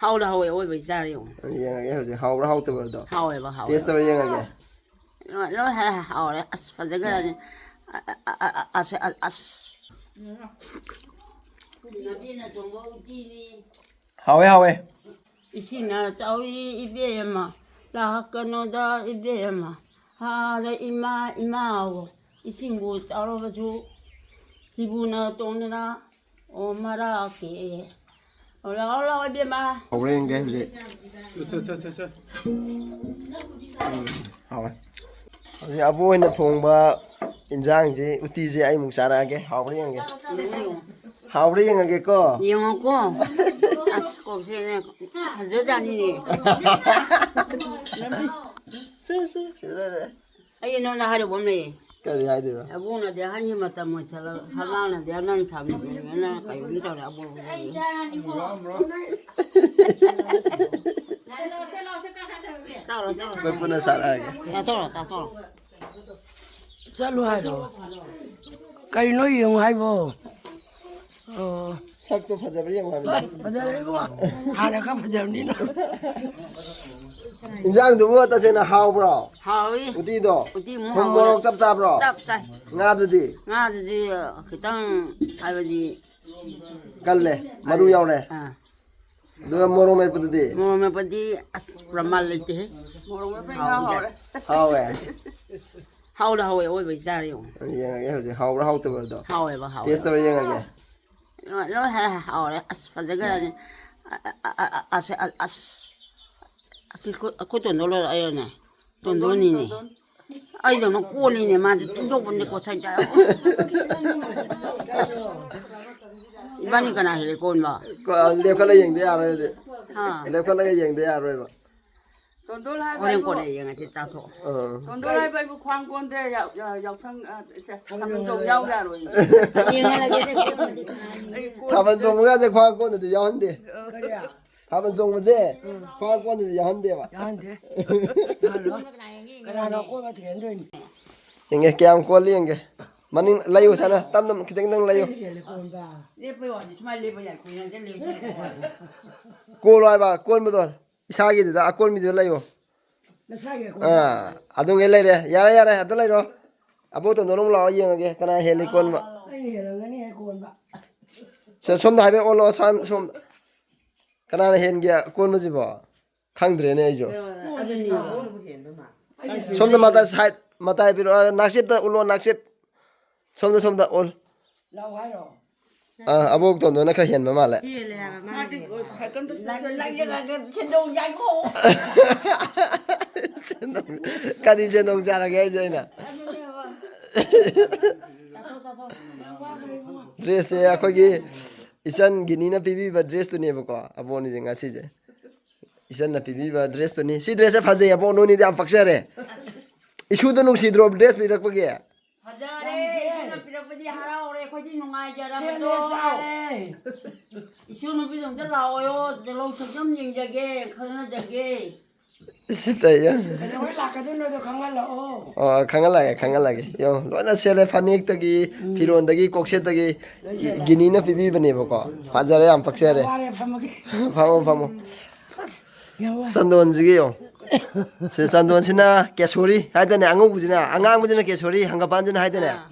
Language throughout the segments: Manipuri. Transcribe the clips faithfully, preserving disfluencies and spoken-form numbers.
ꯍꯥꯎꯔꯦ, ꯍꯥꯎꯔꯦ, ꯑꯣꯏꯕꯩ ꯆꯥꯔꯦ ꯌꯦꯡꯉꯣ꯫ ꯌꯦꯡꯉꯒꯦ ꯍꯧꯖꯤꯛ ꯍꯥꯎꯕ꯭ꯔꯥ ꯍꯥꯎꯇꯕ꯭ꯔꯗꯣ꯫ ꯍꯥꯎꯋꯦꯕ, ꯍꯥꯎꯋꯦꯕ꯫ Taste ꯇꯧꯔ ꯌꯦꯡꯉꯒꯦ꯫ ꯂꯣꯏ, ꯂꯣꯏ ꯍꯦ-, ꯍꯥꯎꯔꯦ꯫ ꯑꯁ, ꯐꯖꯈ꯭ꯔꯅꯤ꯫ ꯑ, ꯑ, ꯑ, ꯑ, ꯑꯁ, ꯑ, ꯑꯁ꯫ ꯍꯥꯎꯋꯦ, ꯍꯥꯎꯋꯦ꯫ ꯏꯁꯤꯡꯅ ꯆꯥꯎꯏ ꯏꯕꯦꯝꯃ, ꯂꯥꯛꯀꯅꯣꯗ ꯏꯕꯦꯝꯃ꯫ ꯍꯥꯔ ꯏꯃꯥ, ꯏꯃꯥ ꯑꯣ꯫ ꯏꯁꯤꯡꯕꯨ ꯆꯥꯎꯔꯕꯁꯨ ꯍꯤꯕꯨꯅ ꯇꯣꯡꯗꯅ ꯑꯣ ꯃꯔꯥꯛꯀꯤ꯫ ꯑꯣ, ꯂꯥꯛꯑꯣ, ꯂꯥꯛꯑꯣ, ꯏꯕꯦꯝꯃ꯫ ꯍꯥꯎꯕ꯭ꯔꯥ ꯌꯦꯡꯒꯦ ꯍꯧꯖꯤꯛ꯫ ꯁꯦ, ꯁꯦ, ꯁꯦ, ꯁꯦ꯫ ꯎꯝ, ꯍꯥꯎꯔꯦ꯫ ꯍꯧꯖꯤꯛ ꯑꯕꯣꯏꯅ ꯊꯣꯡꯕ ꯏꯟꯖꯥꯡꯁꯤ, ꯎꯇꯤꯁꯤ ꯑꯩꯃꯨꯛ ꯆꯥꯔꯛꯑꯒꯦ꯫ ꯍꯥꯎꯕ꯭ꯔꯥ ꯌꯦꯡꯒꯦ꯫ ꯍꯥꯎꯕ꯭ꯔꯥ ꯌꯦꯡꯉꯒꯦꯀꯣ꯫ ꯌꯦꯡꯉꯣꯀꯣ꯫ ꯑꯁ, ꯀꯣꯛꯁꯦꯅꯦ꯫ ꯐꯖꯖꯥꯠꯅꯤꯅꯦ꯫ ꯁꯦ, ꯁꯦ, ꯁꯤꯗ ꯂꯩꯔꯦ꯫ ꯑꯩ ꯅꯉꯣꯟꯗ ꯍꯥꯏꯗꯧꯕ ꯑꯃ ꯂꯩꯌꯦ꯫ ꯀꯔꯤ ꯍꯥꯏꯗꯣꯏꯕ? ꯑꯕꯣꯛꯅꯗꯤ ꯑꯍꯟꯒꯤ ꯃꯇꯝ ꯑꯣꯏꯁꯜꯂꯛ-, ꯍꯃꯥꯡꯅꯗꯤ ꯑꯉꯥꯡ ꯁꯥꯕꯤꯕꯅꯤꯅ ꯀꯩꯅꯣꯝ ꯇꯧꯔꯦ ꯑꯕꯣꯛ꯫ ꯆꯥꯎꯔꯣ, ꯆꯥꯎꯔꯣ꯫ ꯑꯩꯈꯣꯏ ꯄꯨꯟꯅ ꯆꯥꯔꯛꯑꯒꯦ꯫ ꯆꯥꯊꯣꯛꯔꯣ, ꯆꯥꯊꯣꯛꯔꯣ꯫ ꯆꯠꯂꯨ ꯍꯥꯏꯔꯣ? ꯀꯩꯅꯣ ꯌꯦꯡꯉꯨ ꯍꯥꯏꯕꯣ? ꯑꯣ꯫ ꯁꯛꯇꯣ ꯐꯖꯕ꯭ꯔꯥ ꯌꯦꯡꯉꯣ ꯍꯥꯏꯕꯅꯤꯗ꯫ ꯐꯖꯔꯦ ꯏꯕꯨꯡꯉꯣ꯫ ꯍꯥꯟꯅ ꯈꯔ ꯐꯖꯕꯅꯤꯅ꯫ ꯏꯟꯖꯥꯡꯗꯨꯕꯨ ꯇꯁꯦꯡꯅ ꯍꯥꯎꯕ꯭ꯔꯣ? ꯍꯥꯎꯏ꯫ ꯎꯇꯤꯗꯣ? ꯎꯇꯤ ꯑꯃꯨꯛ ꯊꯨꯝ ꯍꯥꯎꯕ ꯃꯣꯔꯣꯛ ꯆꯞ ꯆꯥꯕ꯭ꯔꯣ? ꯆꯞ ꯆꯥꯏ꯫ ꯉꯥꯗꯨꯗꯤ? ꯉꯥꯗꯨꯗꯤ ꯈꯤꯇꯪ ꯍꯥꯏꯕꯗꯤ ꯀꯜꯂꯦ, ꯃꯔꯨ ꯌꯥꯎꯔꯦ꯫ ꯑꯥ꯫ ꯑꯗꯨꯒ ꯃꯣꯔꯣꯛ ꯃꯦꯠꯄꯗꯨꯗꯤ? ꯃꯣꯔꯣꯛ ꯃꯦꯠꯄꯗꯤ ꯑꯁ ꯄꯨꯔꯥ ꯃꯥ ꯂꯩꯇꯦꯍꯦ꯫ ꯃꯣꯔꯣꯛ ꯃꯦꯠꯄ ꯉꯥ ꯍꯥꯎꯔꯦ꯫ ꯍꯥꯎꯋꯦ꯫ ꯍꯥꯎꯔꯦ, ꯍꯥꯎꯋꯦ, ꯑꯣꯏꯕꯩ ꯆꯥꯔꯦ ꯌꯦꯡꯉꯣ꯫ ꯌꯦꯡꯉꯒꯦ ꯍꯧꯖꯤꯛ ꯍꯥꯎꯕ꯭ꯔꯥ ꯍꯥꯎꯇꯕ꯭ꯔꯥꯗꯣ꯫ ꯍꯥꯎꯋꯦꯕ, ꯍꯥꯎꯋꯦꯕ꯫ Taste ꯇꯧꯔ ꯌꯦꯡꯉꯒꯦ꯫ ꯂꯣꯏ, ꯂꯣꯏ ꯍꯦ-, ꯍꯥꯎꯔꯦ꯫ ꯑꯁ, ꯐꯖꯈ꯭ꯔꯅꯤ꯫ ꯑ-, ꯑ-, ꯑ-, ꯑ-, ꯑꯁ, ꯑ-, ꯑꯁ꯫ ꯑꯁꯤ ꯑꯩꯈꯣꯏ, ꯑꯩꯈꯣꯏ ꯇꯣꯟꯗꯣꯟ ꯂꯣꯏꯔ ꯑꯩꯔꯅꯦ? ꯇꯣꯟꯗꯣꯟꯅꯤꯅꯦ꯫ ꯇꯣꯟꯗꯣꯟ꯫ ꯑꯩꯗꯧꯅ ꯀꯣꯟꯅꯤꯅꯦ, ꯃꯥꯗꯤ ꯇꯤꯡꯊꯣꯛꯄꯅꯦ ꯀꯣꯠꯁꯟꯗ꯫ ꯑꯁ꯫ ꯏꯕꯥꯅꯤ ꯀꯅꯥ ꯍꯦꯜꯂꯤ ꯀꯣꯟꯕ? ꯀꯣ-, ꯂꯦꯞꯈꯠꯂ ꯌꯦꯡꯗ ꯌꯥꯔꯣꯏ ꯑꯗꯨꯗꯤ꯫ ꯍꯥ꯫ ꯂꯦꯞꯈꯠꯂꯒ ꯌꯦꯡꯗ ꯌꯥꯔꯣꯏꯕ꯫ ꯇꯣꯟꯗꯣꯜ ꯍꯥꯏꯕ ꯍꯣꯔꯦꯟ ꯑꯩꯕꯨ, ꯀꯣꯟꯅ ꯌꯦꯡꯉꯁꯤ, ꯆꯥꯊꯣꯛꯑꯣ꯫ ꯑꯥ꯫ ꯇꯣꯟꯗꯣꯜ ꯍꯥꯏꯕ ꯑꯩꯕꯨ ꯈ꯭ꯋꯥꯡ ꯀꯣꯟꯗꯦ, ꯌꯥꯎ-, ꯌꯥ-, ꯌꯥꯎꯁꯪ, ꯑ, ꯁꯦ, ꯊꯥꯕꯜ ꯆꯣꯡ ꯌꯥꯎ ꯌꯥꯔꯣꯏ꯫ ꯌꯦꯡꯍꯜꯂꯒꯦ꯫ ꯑꯩ ꯀꯣꯟ ꯊꯥꯕꯜ ꯆꯣꯡꯕꯒꯁꯦ ꯈ꯭ꯋꯥꯡ ꯀꯣꯟꯗꯗꯤ ꯌꯥꯎꯍꯟꯗꯦ꯫ ꯀꯔꯤ? ꯊꯥꯕꯜ ꯆꯣꯡꯕꯁꯦ ꯈ꯭ꯋꯥꯡ ꯀꯣꯟꯗꯗꯤ ꯌꯥꯎꯍꯟꯗꯦꯕ꯫ ꯌꯥꯎꯍꯟꯗꯦ꯫ ꯌꯥꯎꯍꯜꯂꯣꯏ꯫ ꯀꯅꯥꯅ ꯑꯀꯣꯟꯕ ꯊꯤꯍꯟꯗꯣꯏꯅꯣ? ꯌꯦꯡꯒꯦ, ꯀꯌꯥꯝ ꯀꯣꯜꯂꯤ ꯌꯦꯡꯒꯦ꯫ ꯃꯅꯤꯡ ꯂꯩꯌꯨ ꯁꯥꯅ, ꯇꯞ ꯇꯞꯅ ꯈꯤꯇꯪ ꯈꯤꯇꯪ ꯂꯩꯌꯨ꯫ ꯑꯩꯅ ꯍꯦꯜꯂꯦ ꯀꯣꯟꯕ꯫ ꯂꯦꯞꯄꯩ ꯋꯥꯗꯤ ꯁꯨꯃꯥꯏꯅ ꯂꯦꯞꯄ ꯌꯥꯏ, ꯀꯨꯏꯅ ꯂꯦꯞꯄ ꯌꯥꯏ꯫ ꯀꯣꯜꯂꯣ ꯍꯥꯏꯕ, ꯑꯀꯣꯟꯕꯗꯣ꯫ ꯏꯁꯥꯒꯤꯗꯨꯗ ꯑꯀꯣꯟꯕꯤꯗꯨꯗ ꯂꯩꯌꯣ꯫ ꯅꯁꯥꯒꯤ ꯑꯀꯣꯟꯕ꯫ ꯑꯥ, ꯑꯗꯨꯝꯒꯩ ꯂꯩꯔꯦ꯫ ꯌꯥꯔꯦ, ꯌꯥꯔꯦ, ꯑꯗꯨ ꯂꯩꯔꯣ꯫ ꯑꯕꯣꯛ ꯇꯣꯟꯗꯣꯟ ꯑꯃꯨꯛ ꯂꯥꯛꯑꯣ, ꯌꯦꯡꯉꯒꯦ ꯀꯅꯥ ꯍꯦꯜꯂꯤ ꯀꯣꯟꯕ꯫ ꯑꯩꯅ ꯍꯦꯜꯂꯝꯒꯅꯤ ꯍꯦ ꯀꯣꯟꯕ꯫ ꯁꯦ, ꯁꯣꯝꯗ ꯍꯥꯏꯐꯦꯠ ꯑꯣꯜꯂꯣ, ꯁ꯭ꯋꯥꯏ, ꯁꯣꯝꯗ꯫ ꯀꯅꯥꯅ ꯍꯦꯟꯒꯦ ꯀꯣꯟꯕꯁꯤꯕꯣ? ꯈꯪꯗ꯭ꯔꯦꯅꯦ ꯑꯩꯁꯨ꯫ ꯑꯗꯨꯅꯤ꯫ ꯁꯣꯝꯗ ꯃꯇꯥꯏ, ꯁꯥꯏꯠ ꯃꯇꯥꯏ ꯄꯤꯔꯛꯑꯣ꯫ ꯅꯥꯛꯆꯦꯞꯇ ꯎꯠꯂꯣ, ꯅꯥꯛꯆꯦꯞ꯫ ꯁꯣꯝꯗ, ꯁꯣꯝꯗ ꯑꯣꯜ꯫ ꯂꯥꯎ ꯍꯥꯏꯔꯣ? ꯑꯥ, ꯑꯕꯣꯛ ꯇꯣꯟꯗꯣꯟꯅ ꯈꯔ ꯍꯦꯟꯕ ꯃꯥꯜꯂꯦ꯫ ꯍꯦꯜꯂꯦ ꯍꯥꯏꯕ ꯃꯥꯅ꯫ ꯃꯥꯗꯤ ꯁꯥꯏꯀꯜꯗ ꯆꯠꯂꯦ꯫ ꯂꯪ-, ꯂꯪ-, ꯂꯪ-, ꯁꯦꯟꯗꯣꯡ ꯌꯥꯏꯀꯣ꯫ ꯁꯦꯟꯗꯣꯡ-, ꯀꯔꯤ ꯁꯦꯟꯗꯣꯡ ꯆꯥꯔꯒꯦ ꯍꯥꯏꯁꯦ ꯑꯩꯅ? ꯑꯗꯨꯅꯦꯕ꯫ ꯗ꯭ꯔꯦꯁꯁꯦ ꯑꯩꯈꯣꯏꯒꯤ ꯏꯆꯟ ꯒꯤꯅꯤꯅ ꯄꯤꯕꯤꯕ ꯗ꯭ꯔꯦꯁꯇꯨꯅꯦꯕꯀꯣ, ꯑꯕꯣꯛꯅꯤꯁꯦ ꯉꯁꯤꯁꯦ꯫ ꯏꯆꯟꯅ ꯄꯤꯕꯤꯕ ꯗ꯭ꯔꯦꯁꯇꯨꯅꯤ꯫ ꯁꯤ ꯗ꯭ꯔꯦꯁꯁꯦ ꯐꯖꯩ, ꯑꯕꯣꯛ, ꯅꯣꯏꯅꯤꯗꯤ ꯌꯥꯝ ꯄꯛꯆꯔꯦ꯫ ꯏꯁꯨꯗ ꯅꯨꯡꯁꯤꯗ꯭ꯔꯣ ꯗ꯭ꯔꯦꯁ ꯄꯤꯔꯛꯄꯒꯤ? ꯐꯖꯔꯦ, ꯏꯁꯨꯅ ꯄꯤꯔꯛꯄꯗꯤ ꯍꯔꯥꯎꯔꯦ, ꯑꯩꯈꯣꯏꯗꯤ ꯅꯨꯡꯉꯥꯏꯖꯔꯕꯗꯣ꯫ ꯁꯦꯠꯂꯦ ꯆꯥꯔꯦ꯫ ꯏꯁꯨ ꯅꯨꯄꯤꯗꯣ ꯑꯝꯇ ꯂꯥꯛꯑꯣꯌꯣ, ꯂꯧ ꯁꯛꯇꯝ ꯌꯦꯡꯖꯒꯦ, ꯈꯪꯅꯖꯒꯦ꯫ ꯁꯤ ꯇꯥꯏꯌꯦ꯫ ꯀꯩꯗꯧꯉꯩ ꯂꯥꯛꯀꯗꯣꯏꯅꯣꯗꯣ ꯈꯪꯍꯜꯂꯛꯑꯣ꯫ ꯑꯣ, ꯈꯪꯍꯜꯂꯛꯑꯒꯦ, ꯈꯪꯍꯜꯂꯛꯑꯒꯦ꯫ ꯌꯦꯡꯉꯣ, ꯂꯣꯏꯅ ꯁꯦꯠꯂꯦ, ꯐꯅꯦꯛꯇꯒꯤ, ꯎꯝ꯫ ꯐꯤꯔꯣꯟꯗꯒꯤ, ꯀꯣꯛꯁꯦꯠꯇꯒꯤ꯫ ꯂꯣꯏ ꯁꯦꯠꯂꯦ꯫ ꯒꯤꯅꯤꯅ ꯄꯤꯕꯤꯕꯅꯦꯕꯀꯣ꯫ ꯐꯖꯔꯦ, ꯌꯥꯝ ꯄꯛꯆꯔꯦ꯫ ꯋꯥꯔꯦ, ꯐꯝꯃꯒꯦ꯫ ꯐꯝꯃꯣ, ꯐꯝꯃꯣ꯫ ꯑꯁ, ꯌꯥꯝ ꯋꯥ-, ꯆꯟꯗꯣꯟꯁꯤꯒꯤ ꯌꯦꯡꯉꯣ꯫ ꯁꯤ ꯆꯟꯗꯣꯟꯁꯤꯅ ꯀꯦꯁꯣꯔꯤ ꯍꯥꯏꯗꯅꯦ, ꯑꯉꯧꯕꯁꯤꯅ, ꯑꯉꯥꯡꯕꯁꯤꯅ ꯀꯦꯁꯣꯔꯤ, ꯍꯪꯒꯄꯥꯟꯁꯤꯅ ꯍꯥꯏꯗꯅꯦ꯫ ꯑꯥ꯫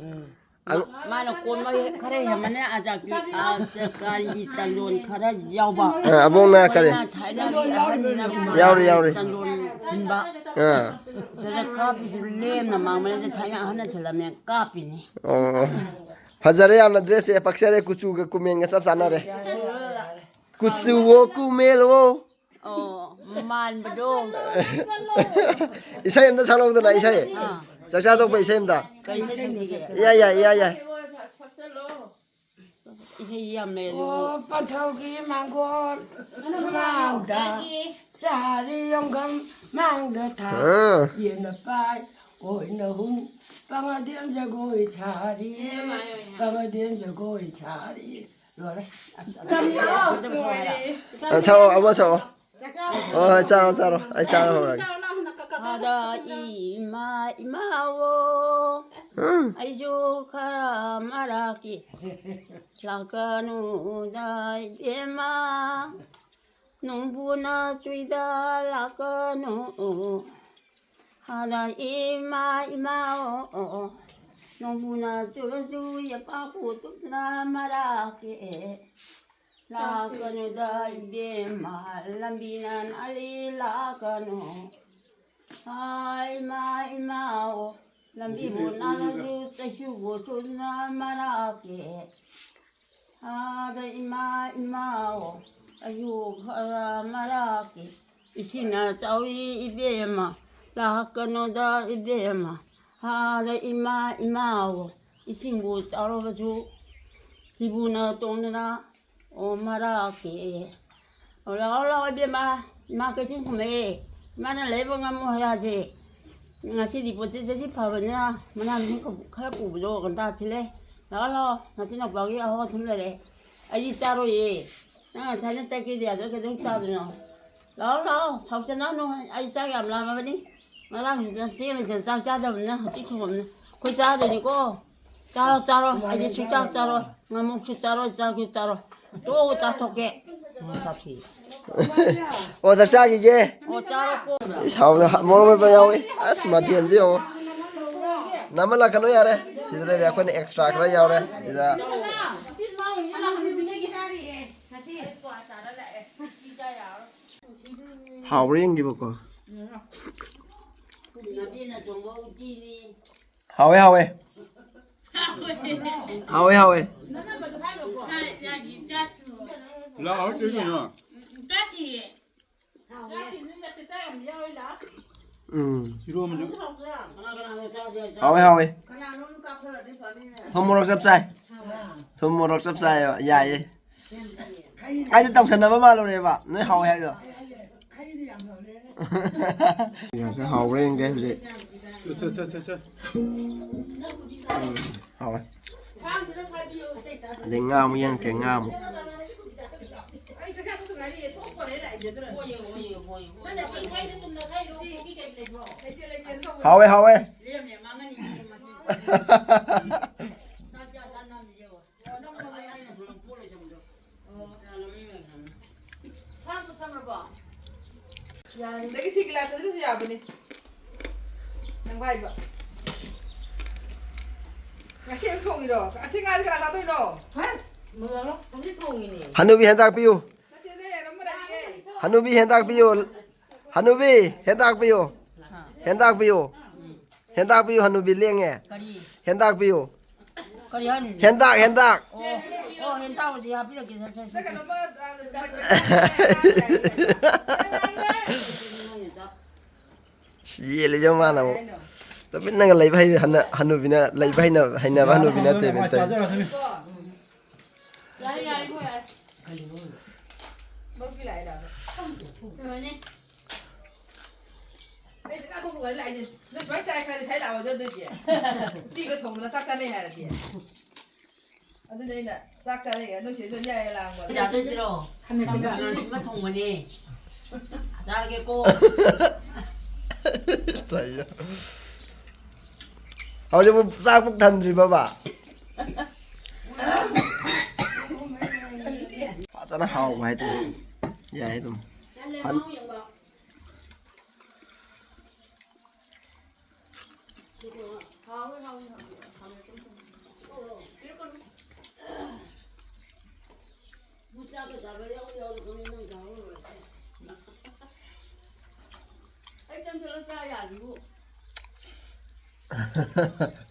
ꯑꯪ- ꯃꯥꯅ ꯀꯣꯟꯕ ꯈꯔ ꯍꯦꯟꯕꯅꯦ, ꯑꯖꯥꯀꯤ, ꯑ, ꯀꯥꯂꯤ ꯆꯟꯗꯣꯟ ꯈꯔ ꯌꯥꯎꯕ꯫ ꯑ, ꯑꯕꯣꯛꯅ ꯀꯔꯤ? ꯑꯩꯈꯣꯏꯅ ꯊꯥꯏꯅꯒꯤ ꯑꯍꯟꯅ ꯌꯥꯎꯔꯤ, ꯌꯥꯎꯔꯤ꯫ ꯆꯟꯗꯣꯟ ꯊꯤꯟꯕ꯫ ꯑ꯫ ꯁꯤꯗ ꯀꯥꯞꯄꯤꯁꯤ ꯂꯦꯝꯅ ꯃꯥꯡꯕꯅꯦ, ꯊꯥꯏꯅ ꯑꯍꯟꯅ ꯊꯤꯜꯂꯝꯃꯦ, ꯀꯥꯞꯄꯤꯅꯤ꯫ ꯑꯣ꯫ ꯐꯖꯔꯦ ꯌꯥꯝꯅ ꯗ꯭ꯔꯦꯁꯁꯦ, ꯄꯛꯆꯔꯦ, ꯀꯨꯆꯨꯒ ꯀꯨꯃꯦꯟꯒ ꯆꯞ ꯆꯥꯟꯅꯔꯦ꯫ ꯀꯨꯆꯨꯋꯣ ꯀꯨꯃꯦꯜꯋꯣ꯫ ꯑꯣ, ꯃꯥꯟꯕꯗꯣ꯫ ꯏꯁꯩ ꯑꯝꯇ ꯁꯛꯂꯛꯎꯗꯅ, ꯏꯁꯩ꯫ ꯑꯥ꯫ ꯆꯥꯛꯆꯥ ꯇꯣꯛꯄ ꯏꯁꯩ ꯑꯝꯇ꯫ ꯀꯩ ꯏꯁꯩ ꯁꯛꯁꯤꯒꯦ? ꯌꯥꯏ, ꯌꯥꯏ, ꯌꯥꯏ, ꯌꯥꯏ꯫ ꯏꯁꯩ ꯌꯥꯝ ꯂꯩ ꯑꯗꯨꯕꯨ꯫ ꯑꯣ, ꯄꯟꯊꯧꯒꯤ ꯃꯥꯡꯒꯣꯜ ꯁꯨꯃꯥꯡꯗ, ꯆꯥꯔꯤ ꯌꯣꯡꯒꯝ ꯃꯥꯡꯗ ꯊꯥ, ꯑꯥ꯫ ꯌꯦꯟꯅ ꯄꯥꯏ, ꯀꯣꯏꯅ ꯍꯨꯝ, ꯄꯥꯉꯥꯗꯦꯝ ꯖꯒꯣꯏ ꯁꯥꯔꯤ, ꯄꯥꯉꯥꯗꯦꯝ ꯖꯒꯣꯏ ꯁꯥꯔꯤ꯫ ꯂꯣꯏꯔꯦ꯫ ꯑ, ꯁꯛꯑꯣ, ꯑꯃ ꯁꯛꯑꯣ꯫ ꯍꯣꯏ, ꯍꯣꯏ, ꯆꯥꯔꯣ, ꯆꯥꯔꯣ꯫ ꯑꯩ ꯆꯥꯔ ꯍꯧꯔꯒꯦ꯫ ꯑꯗ ꯏꯃꯥ ꯏꯃꯥꯋꯣ, ꯎꯝ꯫ ꯑꯩꯁꯨ ꯈꯔ ꯃꯔꯛꯀꯤ ꯂꯥꯛꯀꯅꯨꯗ ꯏꯕꯦꯝꯃ, ꯅꯣꯡꯕꯨꯅ ꯆꯨꯏꯗ ꯂꯥꯛꯀꯅꯨ꯫ ꯑꯗ ꯏꯃꯥ ꯏꯃꯥꯋꯣ, ꯅꯣꯡꯕꯨꯅ ꯆꯨꯔꯁꯨ ꯌꯦꯄꯥꯛꯄꯨ ꯇꯨꯞꯇꯨꯅ ꯃꯔꯛꯀꯤ ꯂꯥꯛꯀꯅꯨꯗ ꯏꯕꯦꯝꯃ, ꯂꯝꯕꯤꯅ ꯅꯥꯜꯂꯤ ꯂꯥꯛꯀꯅꯨ꯫ ꯑꯥ, ꯏꯃꯥ, ꯏꯃꯥꯑꯣ, ꯂꯝꯕꯤꯕꯨ ꯅꯥꯜꯂꯁꯨ ꯆꯩꯁꯨꯕꯨ ꯆꯨꯗꯨꯅ ꯃꯔꯛꯀꯦ꯫ ꯑꯥꯗ ꯏꯃꯥ, ꯏꯃꯥꯑꯣ, ꯑꯩꯁꯨ ꯈꯔ ꯃꯔꯛꯀꯦ꯫ ꯏꯁꯤꯡꯅ ꯆꯥꯎꯏ ꯏꯕꯦꯝꯃ, ꯂꯥꯛꯀꯅꯨꯗ ꯏꯕꯦꯝꯃ꯫ ꯑꯥꯗ ꯏꯃꯥ, ꯏꯃꯥꯑꯣ, ꯏꯁꯤꯡꯕꯨ ꯆꯥꯎꯔꯕꯁꯨ ꯍꯤꯕꯨꯅ ꯇꯣꯡꯗꯨꯅ ꯑꯣ, ꯃꯔꯛꯀꯦ꯫ ꯑꯣ, ꯂꯥꯛꯑꯣ, ꯂꯥꯛꯑꯣ, ꯏꯕꯦꯝꯃ꯫ ꯏꯃꯥ ꯀꯩꯊꯦꯜ ꯀꯨꯝꯃꯛꯑꯦ꯫ ꯏꯃꯥꯅ ꯂꯩꯕ ꯉꯝꯃꯣ ꯍꯥꯏꯔꯛꯑꯁꯦ꯫ ꯉꯁꯤꯗꯤ ꯄꯣꯠ ꯆꯩ ꯆꯠꯁꯤ ꯐꯕꯅꯤꯅ ꯃꯅꯥ ꯃꯁꯤꯡ ꯈꯔ ꯄꯨꯕꯗꯣ ꯉꯟꯇꯥ ꯊꯤꯜꯂꯦ꯫ ꯂꯥꯛꯑꯣ, ꯂꯥꯛꯑꯣ꯫ ꯅꯆꯤꯟ ꯅꯄꯥꯒꯤ ꯑꯍꯥꯎ ꯑꯊꯨꯝ ꯂꯩꯔꯦ꯫ ꯑꯩꯗꯤ ꯆꯥꯔꯣꯏꯌꯦ꯫ ꯅꯪ ꯉꯁꯥꯏꯅ ꯆꯠꯀꯦꯗꯤ ꯌꯥꯗ꯭ꯔꯥ ꯀꯩꯗꯧ ꯆꯥꯗꯣꯏꯅꯣ? ꯂꯥꯛꯑꯣ, ꯂꯥꯛꯑꯣ꯫ ꯁꯥꯎꯆꯅꯥꯅꯨ꯫ ꯑꯩ ꯆꯥꯛ ꯌꯥꯝ ꯂꯥꯝꯃꯕꯅꯤ꯫ ꯉꯔꯥꯡꯁꯨ ꯆꯦꯡ ꯂꯩꯇꯅ ꯆꯥꯛ ꯆꯥꯗꯕꯅꯤꯅ ꯍꯧꯖꯤꯛ ꯊꯣꯡꯉꯕꯅꯤ꯫ ꯑꯩꯈꯣꯏ ꯆꯥꯗꯣꯏꯅꯤꯀꯣ꯫ ꯆꯥꯔꯣ, ꯆꯥꯔꯣ꯫ ꯑꯩꯗꯤ ꯁꯨꯡꯆꯥ ꯆꯥꯔꯣꯏ꯫ ꯉꯥꯃꯨꯛꯁꯨ ꯆꯥꯔꯣꯏ, ꯆꯥꯛꯁꯨ ꯆꯥꯔꯣꯏ꯫ ꯇꯣꯛꯑꯣ, ꯆꯥꯊꯣꯛꯀꯦ꯫ ꯎꯝ, ꯆꯥꯊꯣꯛꯑꯦ꯫ ꯑꯣ, ꯆꯥꯛ ꯆꯥꯈꯤꯒꯦ꯫ ꯑꯣ, ꯆꯥꯔꯣꯀꯣ꯫ ꯏꯁ, ꯍꯥꯎꯅ ꯃꯣꯔꯣꯛ ꯃꯦꯠꯄ ꯌꯥꯎꯏ꯫ ꯑꯁ, ꯃꯊꯦꯜꯁꯤ ꯌꯦꯡꯉꯣ꯫ ꯅꯝꯃ ꯂꯥꯛꯀꯅꯨ ꯌꯥꯔꯦ꯫ ꯁꯤꯗ ꯂꯩꯔꯦ, ꯑꯩꯈꯣꯏꯅ extra ꯈꯔ ꯌꯥꯎꯔꯦ꯫ ꯁꯤꯗ꯫ ꯍꯥꯎꯕ꯭ꯔꯥ ꯌꯦꯡꯒꯦꯕꯀꯣ꯫ ꯍꯥꯎꯋꯦ, ꯍꯥꯎꯋꯦ꯫ ꯍꯥꯎꯋꯦ, ꯍꯥꯎꯋꯦ꯫ ꯂꯥꯛꯑꯣ, ꯆꯦ ꯀꯩꯅꯣ꯫ ꯎꯝ꯫ ꯏꯔꯣꯝꯕꯁꯨ꯫ ꯍꯥꯎꯋꯦ, ꯍꯥꯎꯋꯦ꯫ ꯊꯨꯝ ꯃꯣꯔꯣꯛ ꯆꯞ ꯆꯥꯏ꯫ ꯊꯨꯝ ꯃꯣꯔꯣꯛ ꯆꯞ ꯆꯥꯏ, ꯌꯥꯏꯌꯦ꯫ ꯑꯩꯗꯤ ꯇꯧꯁꯟꯅꯕ ꯃꯥꯜꯂꯨꯔꯦꯕ, ꯅꯣꯏ ꯍꯥꯎꯋꯦ ꯍꯥꯏꯗꯣ꯫ ꯌꯥꯁꯦ ꯍꯥꯎꯕ꯭ꯔꯥ ꯌꯦꯡꯒꯦ ꯍꯧꯖꯤꯛ꯫ ꯁꯦ, ꯁꯦ, ꯁꯦ, ꯁꯦ꯫ ꯎꯝ, ꯍꯥꯎꯋꯦ꯫ ꯑꯗꯩ ꯉꯥ ꯑꯃꯨꯛ ꯌꯦꯡꯉꯛꯀꯦ, ꯉꯥ ꯑꯃꯨꯛ꯫ ꯍꯥꯎꯋꯦ, ꯍꯥꯎꯋꯦ꯫ ꯌꯥꯔꯦ꯫ ꯑꯗꯒꯤ ꯁꯤ ꯒꯤꯂꯥꯁ ꯑꯗꯨꯁꯨ ꯌꯥꯕꯅꯤ꯫ ꯅꯪ ꯋꯥꯏꯕ꯫ ꯉꯁꯤ ꯑꯌꯨꯛ ꯊꯣꯡꯉꯤꯔꯣ? ꯑꯁꯤ ꯉꯥꯁꯦ ꯀꯅꯥ ꯆꯥꯗꯣꯏꯅꯣ? ꯍꯦ? ꯃꯨꯜꯂꯔꯣ? ꯍꯧꯖꯤꯛ ꯊꯣꯡꯉꯤꯅꯦ꯫ ꯍꯅꯨꯕꯤ ꯍꯦꯟꯇꯥꯛ ꯄꯤꯌꯨ꯫ ꯅꯠꯇꯦ, ꯅꯣꯏ ꯌꯥꯔꯝꯕ ꯂꯩꯌꯦ꯫ ꯍꯅꯨꯕꯤ ꯍꯦꯟꯇꯥꯛ ꯄꯤꯌꯨ꯫ ꯍꯅꯨꯕꯤ ꯍꯦꯟꯇꯥꯛ ꯄꯤꯌꯨ꯫ ꯍꯦꯟꯇꯥꯛ ꯄꯤꯌꯨ꯫ ꯍꯦꯟꯇꯥꯛ ꯄꯤꯌꯨ, ꯍꯅꯨꯕꯤ ꯂꯦꯡꯉꯦ꯫ ꯀꯔꯤ? ꯍꯦꯟꯇꯥꯛ ꯄꯤꯌꯨ꯫ ꯀꯔꯤ ꯍꯥꯏꯅꯣ? ꯍꯦꯟꯇꯥꯛ, ꯍꯦꯟꯇꯥꯛ꯫ ꯑꯣ, ꯑꯣ, ꯍꯦꯟꯇꯥꯛ ꯑꯣꯏꯗꯤ ꯍꯥꯞꯄꯤꯔꯛꯀꯦ, ꯁꯦ, ꯁꯦ, ꯁꯦ꯫ ꯅꯪ ꯀꯩꯅꯣꯝꯃ, ꯑ, ꯌꯦꯜꯂꯤꯁꯦ ꯃꯥꯅ ꯑꯃꯨꯛ꯫ ꯀꯩ ꯍꯥꯏꯅꯣ? ꯇꯨꯃꯤꯟꯅꯒ ꯂꯩꯕ ꯍꯩ-, ꯍꯟꯅ-, ꯍꯅꯨꯕꯤꯅ ꯂꯩꯕ ꯍꯩꯅ-, ꯍꯩꯅꯕ ꯍꯅꯨꯕꯤ ꯅꯠꯇꯦ, ꯃꯦꯟꯇꯜ꯫ ꯆꯥꯖꯔꯁꯅꯨ꯫ ꯌꯥꯔꯦ, ꯌꯥꯔꯦ, ꯏꯕꯨꯡꯉꯣ, ꯌꯥꯔꯦ꯫ ꯃꯔꯨꯞꯀꯤ ꯂꯥꯛꯑꯦ, ꯂꯥꯛꯑꯦ꯫ ꯀꯩꯅꯣꯅꯦ꯫ ꯑꯩꯁꯦ ꯉꯥ ꯊꯣꯡꯕ ꯂꯥꯛꯏꯁꯦ꯫ ꯅꯣꯏ ꯁꯨꯃꯥꯏ ꯆꯥꯏ ꯈꯔꯗꯤ ꯊꯥꯏ ꯂꯥꯛꯑꯣꯏꯗ꯭ꯔꯣ ꯅꯣꯏꯗꯤ? ꯎꯇꯤꯒ ꯊꯣꯡꯗꯅ ꯆꯥꯛ ꯆꯥꯅꯩ ꯍꯥꯏꯔꯗꯤ꯫ ꯑꯗꯨꯅ ꯑꯩꯅ ꯆꯥꯛ ꯆꯥꯅꯩ ꯍꯥꯏꯔ ꯅꯣꯏ ꯆꯦꯗꯣ ꯌꯥꯏ ꯂꯥꯡꯕ꯫ ꯌꯥꯗꯣꯏꯁꯤꯔꯣ? ꯈꯟꯅꯁꯤꯔꯣ? ꯈꯟꯅꯁꯤꯔꯣ? ꯊꯣꯡꯕꯅꯦ꯫ ꯆꯥꯔꯒꯦꯀꯣ꯫ ꯍꯧꯖꯤꯛꯄꯨ ꯆꯥꯛ ꯄꯨꯛ ꯊꯟꯗ꯭ꯔꯤꯕꯕ? ꯐꯖꯅ ꯍꯥꯎꯕ ꯍꯥꯏꯇꯥꯔꯦ꯫ ꯌꯥꯏ ꯑꯗꯨꯝ꯫ ꯍꯟ-,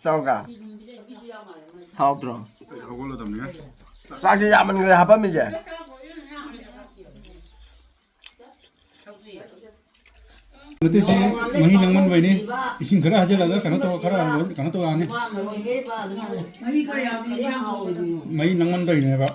ꯆꯥꯎꯒ꯫ ꯍꯥꯎꯇ꯭ꯔꯣ? ꯍꯧꯒꯠꯂꯗꯕꯅꯤꯅ꯫ ꯆꯥꯛꯁꯦ ꯌꯥꯝꯃꯟꯈ꯭ꯔꯦ ꯍꯥꯄꯝꯃꯤꯁꯦ꯫ ꯅꯠꯇꯦ, ꯁꯤ ꯃꯍꯤ ꯅꯪꯃꯟꯕꯩꯅꯤ꯫ ꯏꯁꯤꯡ ꯈꯔ ꯍꯩꯖꯤꯜꯂꯒ ꯀꯩꯅꯣ ꯇꯧꯔ, ꯈꯔ ꯀꯩꯅꯣ ꯇꯧꯔꯛꯑꯅꯤ꯫ ꯃꯍꯤ ꯅꯪꯃꯟꯕꯩꯅꯦꯕ꯫